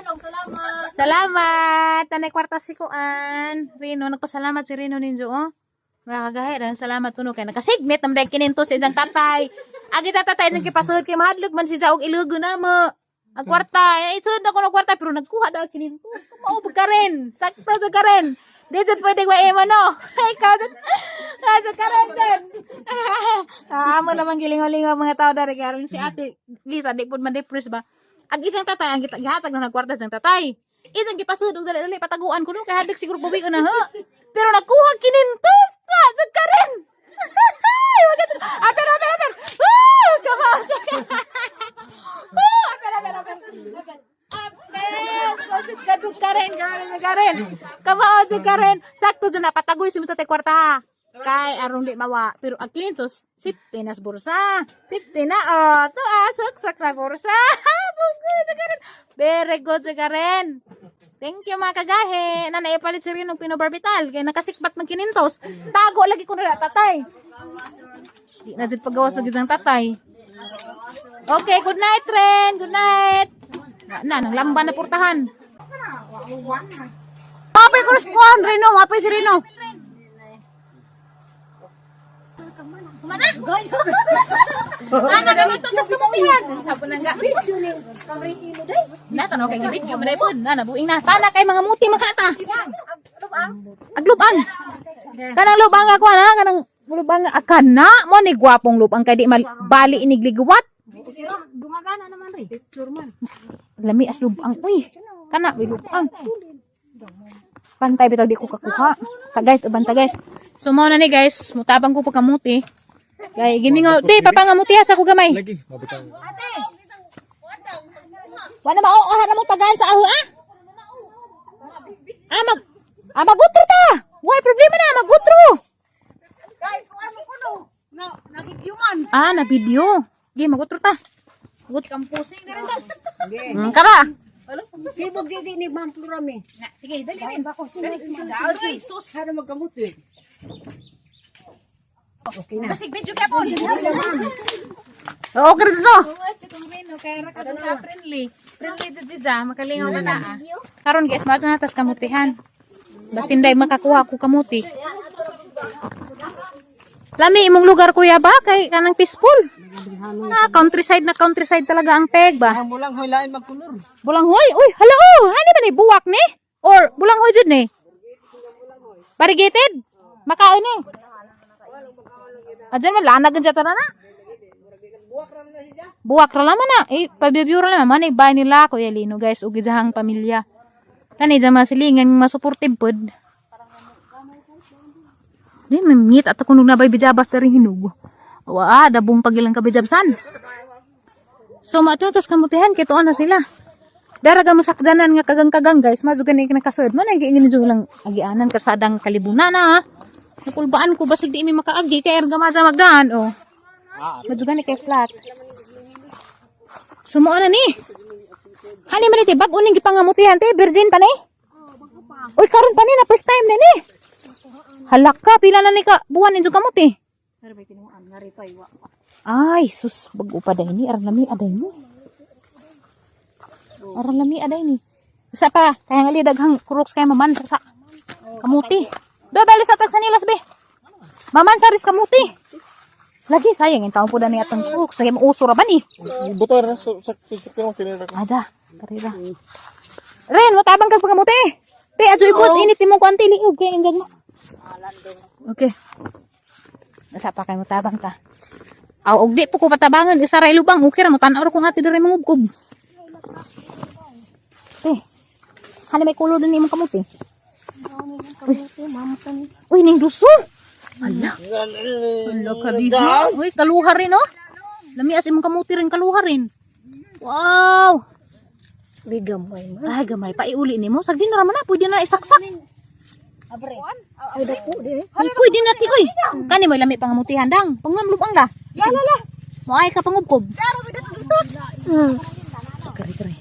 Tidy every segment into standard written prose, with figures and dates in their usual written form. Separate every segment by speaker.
Speaker 1: Salamat.
Speaker 2: Salamat! Tanay kwarta si Kuan. Rino, nagpasalamat si Rino ninjo, oh. Mga kagahe, daghang salamat kuno kay nakasigmit naman dahil kininto sa iyang tatay. Agi sa tatay nang kipasuod kay mahadlok man si og ilugo na mo. Ang kwarta, eh, isod na ko ng kwarta pero nagkuha daw kininto. Mao ka rin. Sakto sa ka rin. Di jud pwede wa imo no. Ikaw jud. Ah, sa karon jud. Ah, amo lamang gilingaw-lingaw mga tao dari kay aron si Ate Lisa di pud man depress ba. Ang isang tatay ang kita gihatag na nagkwarta sa tatay. Isang gipasud og dali-dali pataguan ko no kay hadlok siguro buwi ko na ha. Pero nakuha kinintos pa sa karen. Aper, aper, aper. Woo! Come on. Woo! Aper, aper, aper. Aper. Aper. Pasud ka jud karen, grabe sa karen. Kamao jud karen. Sakto jud na patagoy si mo kwarta ha. Kay aron di mawa, pero ang kinintos safety na sa bursa. Safety na oh, to ah, saksak na bursa. Bugoy sa karen. Very good sa karen. Thank you, mga kagahe. Na naipalit si Rinong Pinobarbital. Kaya nakasikbat man kinintos. Tago lagi ko na tatay. Di na jud pagawas lagi ang tatay. Okay, good night, Ren. Good night. Na, na nang lamba na portahan.
Speaker 1: Mapay ko sa kuan, Rino. Mapay si Rino.
Speaker 2: Kumana? Ah, nagaluto tas kamutihan. Sabo na nga. Na tanaw kay gibidyo man pod. Na nabuing na. Tana kay mga muti makata. Aglubang. Kanang lubang ako na kanang lubang akana mo ni gwapong lubang kay di bali inigliguwat.
Speaker 1: Dungagana naman rin. Picture man.
Speaker 2: Lami as lubang uy. Kana may lubang. Pantay bitaw di ko kakuha. Sa guys, banta guys. So mao na ni guys, mutabang ko pagkamuti. Kay gimingaw, di papangamuti ha sa ko gamay.
Speaker 3: Lagi, mabutang.
Speaker 2: Wala mao oh, na mo tagaan sa aho ah. Ah magutro ta. Why problema na magutro.
Speaker 1: Kay kuan mo kuno. Na nabidyo man.
Speaker 2: Ah, na video. Gi magutro ta. Gut kampusing na rin ta.
Speaker 1: Kara. Sibog di di ni Ma'am Florame.
Speaker 2: Na, sige, dali rin. Dali. Sus.
Speaker 3: Sana magkamuti.
Speaker 1: Okay na.
Speaker 2: Basig video ka po.
Speaker 1: Okay dito.
Speaker 2: Oo, chikong rin, no? Kaya ra ka ka friendly. Friendly to dida, makalingaw ka na. Ah. Karon guys, mato na tas kamutihan. Basin day makakuha ko kamuti. Lami imong lugar kuya ba kay kanang peaceful. Ah, countryside na countryside talaga ang peg ba.
Speaker 3: Ang bulang hoy lain magkulor.
Speaker 2: Bulanghoy, uy, hala oh, hani ba ni buwak ni? Or bulanghoy jud ni? Variegated? Makaon ni. Adyan man lanag ang jata na na. Buwak ra laman na. Eh, pabibyura naman man eh, bahay nila Kuya Lino guys ug ijahang pamilya. Kani dyan mga silingan mga supportive pod. Di mamit at ako nung nabay bijabas dari hinog. Wa, dabong pagilang kabijabsan. So maato tas kamutihan kay tuon na sila. Dara ga masakdanan nga kagang-kagang guys, madyo gani nakasud man ang giingin jud lang agianan karsadang kalibunan na. Nakulbaan ko basig di mi makaagi kay erga maza magdaan oh. Madyo gani kay flat. Sumuo na ni. Hani man iti bag-o ning gipangamutihan te, virgin pa ni. Uy, karon pa ni na first time na ni. Halak ka, pila na ni ka buwan ninyo kamuti. Ay, sus, bago pa day ni, aran lami aday ni. Aran lami aday ni. Usa pa, kaya nga li daghang kuroks kaya maman sa kamuti. Do bali sa tag sa nilas be. Maman sa ris kamuti. Lagi sayang ang taon po na ni atong kuroks, kaya mauso ra ba ni?
Speaker 3: Butar sa sa sa sa kinira ko.
Speaker 2: Ada, karira. Ren, matabang kag pagkamuti. Te, adyo ibos init imong kuanti liog kay injag mo. Okay. Nasa pa kay mutabang ka. Aw, og di po ko patabangan isa ra lubang, okay ra mo tan-aw ra kung ate diri mangubkob. Te. Hani may kulo din imong kamuti. Uy, ning duso. Ala. Ala ka diha. Uy, kaluha rin oh. Lami as imong kamuti rin kaluha rin. Wow.
Speaker 1: Bigamay man.
Speaker 2: Ay, gamay pa iuli nimo. Sagdi na raman na, pwede na isaksak.
Speaker 1: Abre. Ay dako di.
Speaker 2: Ay, pwede na ti oy. Kani mo lami pangamutihan dang. Pangamlubang la.
Speaker 1: La la la.
Speaker 2: Mo ay ka pangubkob. Kari kari.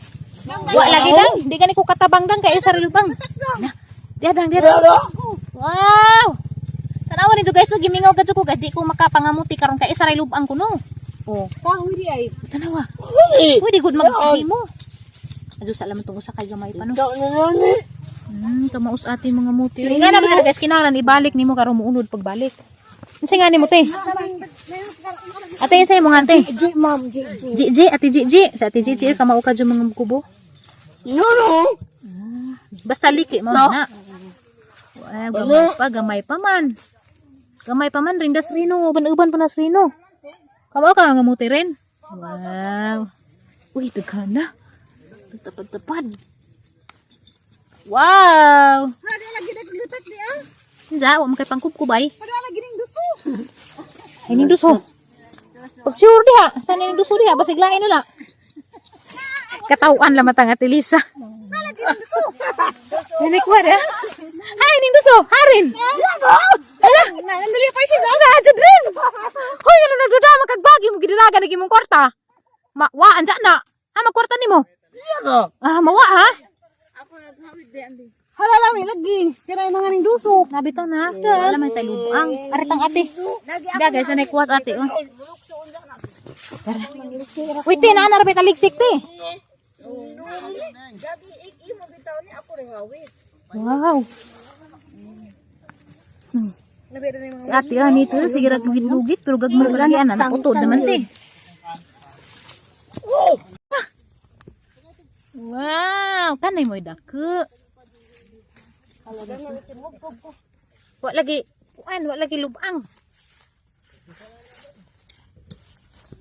Speaker 2: Wa lagi dang, di kani ko katabang dang kay sa lubang. Na. Diya dang, diya dang. Wow. Tanawa ninyo guys, gimingaw gadyo ko kay di ko makapangamuti karon kay isa ra lubang kuno. Oh,
Speaker 1: Kahoy di ay.
Speaker 2: tanawa. Pwede gud maghimo. Adyo sa laman tong usa kay gamay pa, no.
Speaker 3: Ikaw na nani.
Speaker 2: Kamaus ate mga muti. Nga na ba guys, kinahanglan ibalik nimo karon muunod pagbalik. Unsa nga nimo, te? Ate, unsa imo nga, te?
Speaker 1: G, ma'am, G, G.
Speaker 2: G G, Ate G G. Sa Ate G G kamao ka jud mga kubo.
Speaker 3: No, no.
Speaker 2: Basta liki mo na. Wow, gamay pa, gamay pa man. Gamay pa man rindas rino, uban-uban pa nas rino. Kamao ka nga muti rin. Wow. Uy, daghan na. Tapad-tapad. Wow.
Speaker 1: Ada lagi naglutak di ah.
Speaker 2: Unsa, wa man kay pangkubkubay.
Speaker 1: Ada lagi ning duso.
Speaker 2: Ay, ning duso. Pag sure diha, sa ning duso diha, basig lain na lang. Katawan lang matang Ate Lisa. Ini kuha ha? Hay, ning duso, harin. Ala,
Speaker 1: Nandali pa siya.
Speaker 2: na jud rin. Hoy, ano nagduda makagbagi mo gidiraga lagi mong kwarta. Ma, wa anja na. Ah, magkwarta nimo.
Speaker 3: Iya.
Speaker 2: Ah, mawa ha?
Speaker 1: Hala lami lagi. Kaya mga ning duso.
Speaker 2: Nabitaw na. Wala man tayo lubang. Aritang ate. Da guys, anay kuwas ate oh. Tara. Wait, te, naa na ra taligsik te. Wow. Si ate ah, nito, sige ra lugit-lugit, pero gagmay pa lagi ana, naputod naman te. Wow, kanay mo'y dako. Wa lagi, kuan, wa lagi lubang.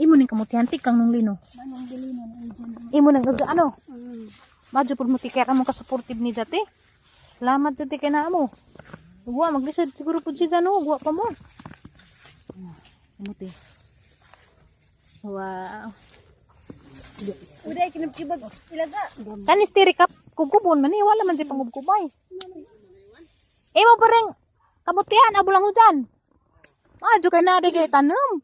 Speaker 2: Imo ning kamutihan ti kang nung lino. Imo nang gadya ano? Madyo pud mo ti kaya kamo ka-supportive ni jate. Salamat jate kay naa mo. Guwa maglisod siguro pud si Jano, guwa pa mo. Kamuti. Wow.
Speaker 1: Uday kinabkibag ilaga.
Speaker 2: Kanis tiri kap kugubon man eh, wala man si pangubkubay. Imo pa rin kabutihan abo lang hujan. Madyo kay na kay tanom.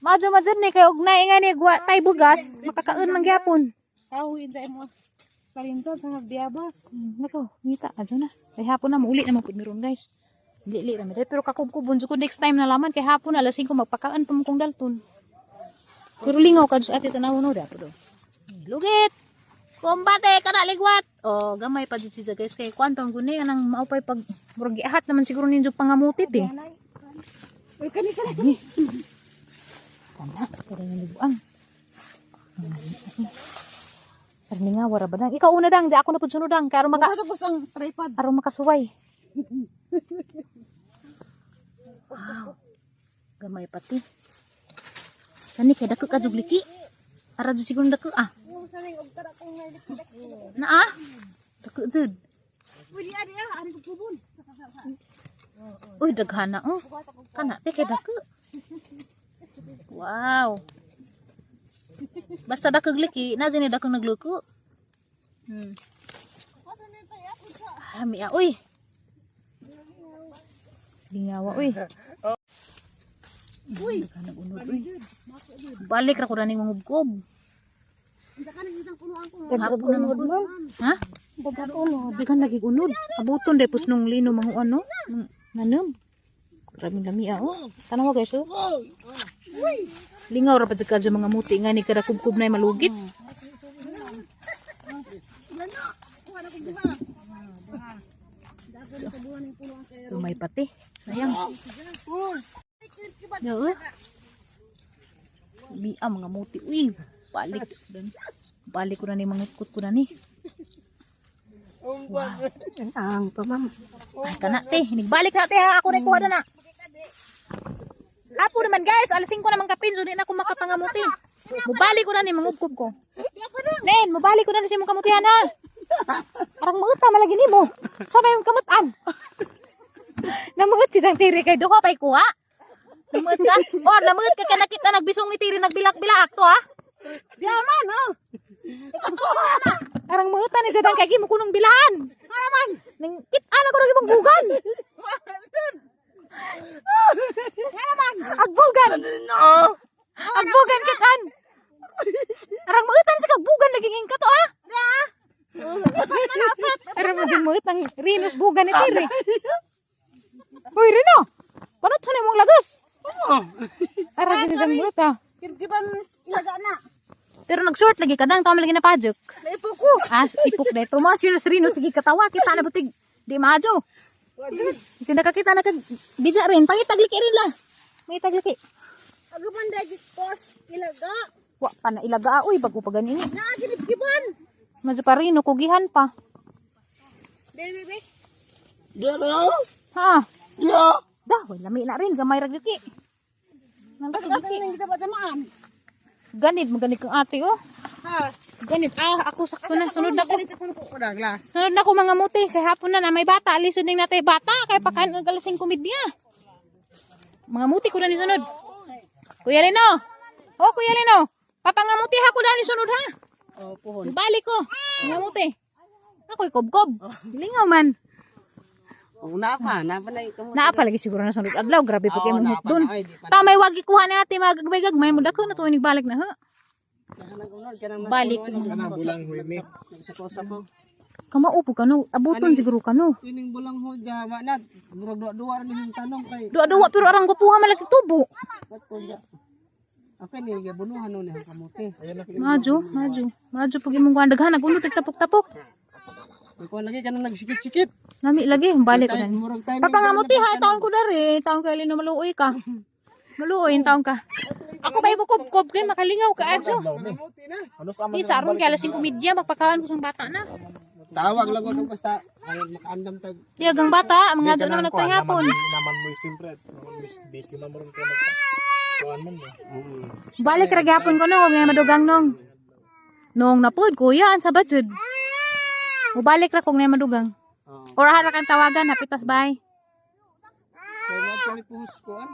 Speaker 2: Madyo madyo ni kay ugnay nga ni guwa tay bugas, makakaon man gyapon.
Speaker 1: Tao inday mo. Parinto sa biabas.
Speaker 2: Nako, ngita adyo na. Kay hapon na muuli na man pud miron guys. Dili ra mi pero kakubkubon jud ko next time na laman kay hapon alas 5 magpakaan pa mo kong dalton. Pero lingaw ka ate tanaw no dapo do. Lugit. Kombate kana ligwat. Oh, gamay pa jud siya guys kay kuan pang guni anang maupay pag murag giahat naman siguro ninyo pangamutit eh.
Speaker 1: Uy kani kani.
Speaker 2: Tama, pero yung libuang. Pero nga wara ba dang? Ikaw una dang, di ako na pud sunod dang kay aron maka
Speaker 1: Maka ko sang tripod.
Speaker 2: aron makasuway. Wow. Gamay pati. Kani kay dako ka jug liki. Ara jud siguro dako ah. Naa? Dako jud.
Speaker 1: Pwede ari ah, ari ko kubon.
Speaker 2: Uy, daghana oh. Kana te kay dako. Wow. Basta dakog liki, na jud ni dakong nagluko. Ah, miya uy. Lingawa uy. Uy, unod uy. Balik ra ko na ning mangubkob. Hapon na mangubkob. Ha? Daghan lagi unod. Abuton dai pus nung lino mga ano, nanem. Grabe lami ah oh. Tanawa guys oh. Lingaw ra pa jud ka mga muti nga ni kada kubkob na malugit. Lumay pati. Sayang. Yo. Mia mga muti. Uy, balik. Balik ko na ni mga ko na ni.
Speaker 1: Ang pa ma'am.
Speaker 2: Ay, kana te. Nagbalik na te ha. Ako na kuha na na. Apo naman guys, alas 5 naman kapin, so di na ako makapangamuti. Mubalik ko na ni mangubkob ko. Nen, mubalik ko na ni sa imong kamutihan ha. Parang muuta malagi nimo. Sabay yung kamutan. Namuot si Sang Tiri kay duha pay kuha. Namuot ka? Or namuot ka kay nakita nagbisong ni Tiri nagbilak-bilak to ha.
Speaker 1: Diaman oh.
Speaker 2: Arang muuta ni sa kay mo kunong bilahan.
Speaker 1: Araman.
Speaker 2: Nang kit-an ako nang ibang bugan.
Speaker 1: Araman.
Speaker 2: Agbugan.
Speaker 3: No.
Speaker 2: Agbugan kitan. Arang mautan sa kagbugan naging ingka to ah. Arang maging mautan Rinos bugan ni Tiri. Uy Rino. Panot na mong lagos. Arang gini sang mauta.
Speaker 1: Kinabkiban ilaga na.
Speaker 2: Pero Nag-short lagi kadang tama lagi na pajok.
Speaker 1: Naipok ko.
Speaker 2: Ah, ipok dito. Mo sila Serino sige katawa kita na butig. Di maadyo. Kasi nakakita na kag bija rin. Pangitagliki rin la. May tagliki.
Speaker 1: Agaman dagi kos ilaga.
Speaker 2: Wa pa na ilaga uy bago pa ganini.
Speaker 1: Naa ginibgiban.
Speaker 2: Medyo pa rin kugihan pa.
Speaker 1: Bebe bebe.
Speaker 3: Diya na.
Speaker 2: Ha.
Speaker 3: Diya.
Speaker 2: Dah, wala lami na rin gamay ra gyud. Nang
Speaker 1: Ano nang kita ba tamaan?
Speaker 2: Ganid mo ganid kang ate oh.
Speaker 1: Ha.
Speaker 2: Ganid ah ako sakto na sunod na ko.
Speaker 1: Ganit ko ko na glass.
Speaker 2: Sunod na ko mga muti kay hapon na na may bata lisod ning natay bata kay pakan ang alas 5 media. Mga muti ko na ni sunod. Kuya Lino. Oh, Kuya Lino. Papangamuti ha ko na ni sunod ha.
Speaker 1: Oh, pohon.
Speaker 2: Balik ko. Mga muti. Ako'y kobkob. Lingaw man.
Speaker 1: Una pa, na pa na ikaw.
Speaker 2: Naa pa lagi siguro na sunod adlaw. Grabe pa kay
Speaker 1: Oo,
Speaker 2: mong
Speaker 1: naa pa
Speaker 2: dun.
Speaker 1: na. Ay, di pa na.
Speaker 2: Ta may wagi kuha na ate mga gagmay-gagmay mo dako na tuig balik na ha. Balik.
Speaker 4: Kana bulang huimi.
Speaker 1: Nagsako-sako.
Speaker 2: Kamao po kano, abuton siguro kano.
Speaker 1: Ining bulang ho jawa na. Murag duwa-duwa ra ning tanong kay.
Speaker 2: Duwa-duwa pero arang gupuha malaki tubo.
Speaker 1: Wat ko ja. Okay ni gabunuhan no ni ang kamote.
Speaker 2: Madyo, madyo. Madyo pag imong kuan daghan nag unod tapok-tapok.
Speaker 1: Ikaw lagi kanang nagsikit-sikit.
Speaker 2: Nami lagi, balik ko na.
Speaker 1: Murag timing.
Speaker 2: Papangamuti ha, taon ko dari, taon kay lino maluoy ka. Maluoy in taon ka. Ako ba ibukob-kob kay makalingaw ka adyo.
Speaker 4: Ano sa
Speaker 2: Di sa aron kay alas 5:30 magpakaon ko sang bata na.
Speaker 1: Tawag lang ko basta ay makaandam tag.
Speaker 2: Di agang bata, mga doon naman nagpahapon.
Speaker 4: Naman mo siyempre naman mo busy man mo ron kay magka. Kuan man mo.
Speaker 2: Balik ra gyapon ko no, nga madugang nong. Nong napud kuya ang sabat jud. Mubalik ra kung nga madugang.
Speaker 1: Oo.
Speaker 2: Or hara kang tawagan, hapitas bay.
Speaker 1: Kay mo kami puhos ko an.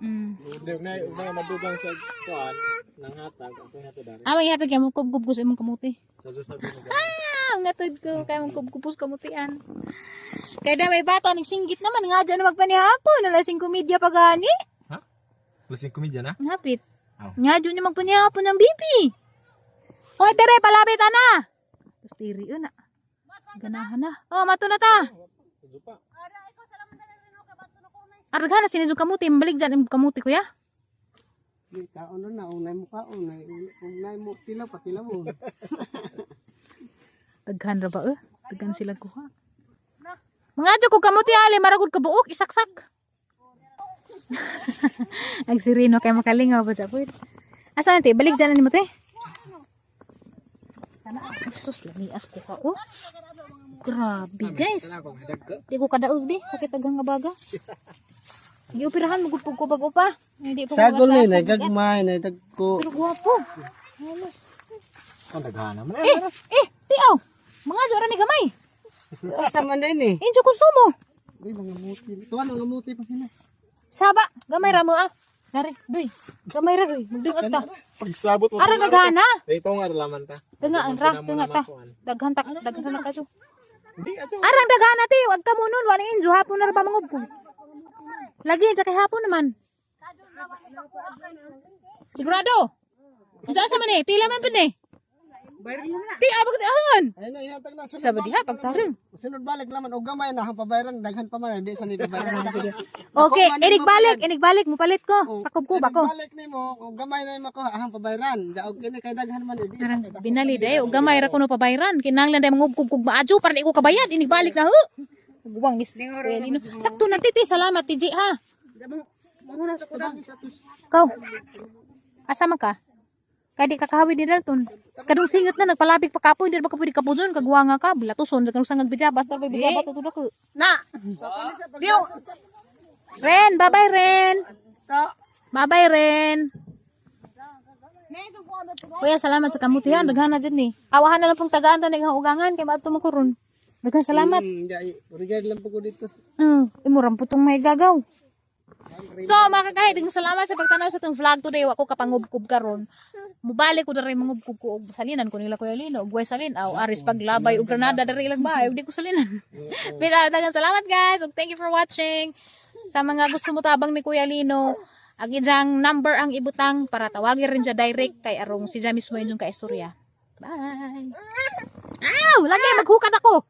Speaker 4: Hindi na na madugang sa kuan nang hatag ako hatag dari.
Speaker 2: Ah, may hatag mo kubkub ko sa imong kamuti.
Speaker 4: Sa sa sa
Speaker 2: Ah, ang ngatod ko kay mong kubkubos kamutian. Kay na may bata nagsinggit naman nga dyan magpanihapon alas 5:30 pa gani.
Speaker 4: Ha? Alas 5:30 na?
Speaker 2: Hapit.
Speaker 4: Oh.
Speaker 2: Nga dyan yung magpanihapon ng bibi. Hoy, tere, palapit ana. Tapos tiri yun na. Ganahan na. Oh, mato na ta. Araghan na sinidyo kamuti. Mabalik dyan yung kamuti, kuya.
Speaker 1: Di kaon na unay mo kaon, unay mo tilaw pa tilaw mo.
Speaker 2: Daghan ra ba eh? Daghan sila kuha. Mga adyo ko kamuti ali maragod ka buok isaksak. Ang sirino kay makalingaw ba japod. Asa na te? Balik dyan na nimo te. Sus, lamias ko ka oh. Grabe guys. Di ko kadaog di sakit agang nga baga. Gioperahan mo gud pug ko bago pa. Hindi pa ko
Speaker 1: Sagol ni
Speaker 2: sa-
Speaker 1: nagagmay na dagko.
Speaker 2: Pero gwapo. Halos.
Speaker 4: Ang daghan naman.
Speaker 2: Eh, eh, tiaw. Mga adyo ra ni gamay.
Speaker 1: Asa man din eh.
Speaker 2: Injo konsumo.
Speaker 1: Di nangamuti. Tuan nangamuti pa sila.
Speaker 2: Saba, gamay ra mo ah. Nari, duy. Gamay ra duy. Magdungat ta.
Speaker 4: Pagsabot mo.
Speaker 2: Ara naghana.
Speaker 4: Ito nga laman ta.
Speaker 2: Tunga ang ra, tunga ta. Daghan ta, daghan na kadyo.
Speaker 4: Hindi adyo.
Speaker 2: Arang daghana ti, wag ka mo nun, wala injo hapon na ra ba mangub ko. Lagi sa kay hapon naman. Sigurado. Unsa sa man eh? Pila man pud eh.
Speaker 1: Bayran mo na.
Speaker 2: Ti abag sa hangan.
Speaker 1: Ay na ihatag na sunod.
Speaker 2: Sabi diha pagtarong.
Speaker 1: Sunod balik laman og gamay na ang pabayran daghan pa man di sa ni pabayran. Sige.
Speaker 2: Okay, inig balik, inig balik, mupalit ko. Pakob ko ba ko.
Speaker 1: Balik nimo og gamay na makuha ang pabayran. Daog kini kay daghan man di sa kay
Speaker 2: Binali day, og gamay ra kuno pabayran. Kinahanglan day mangubkob kog maadyo para di ko kabayad. Inig balik na ho. Guwang ni Kuya Lino. Sakto na titi, salamat TJ ha.
Speaker 1: Manguna sa kudan.
Speaker 2: Kaw. Asa man ka? Kay di ka kahawid ni Dalton. Kadung singot na nagpalabig pa kapoy, di ba ka pwede kapuzon kagwa nga ka, bulatuson kadung sangag bijabas, tar bijabas to ko.
Speaker 1: Na. Diyo.
Speaker 2: Ren, bye-bye Ren. Bye-bye Ren. Kuya, salamat sa kamutihan. Daghan na dyan ni. Awahan na lang pong tagaan ta ng ugangan kay maadto mo ko ron. Daghan salamat.
Speaker 1: Regard lang po ko dito.
Speaker 2: Imurang putong may gagaw. So, mga kakahay, daghang salamat sa pagtanaw sa itong vlog today. Wa ko kapangubkob karon. Mubalik ko diri mangubkob ko og salinan ko nila Kuya Lino og way salin aw aris paglabay og granada diri ilang bahay og di ko salinan. Pero daghang salamat guys ug thank you for watching. Sa mga gusto mo tabang ni Kuya Lino, ang ijang number ang ibutang para tawagin rin siya direct kay arong si mismo inyong kaistorya. Bye. Aw, lagi maghukad ako.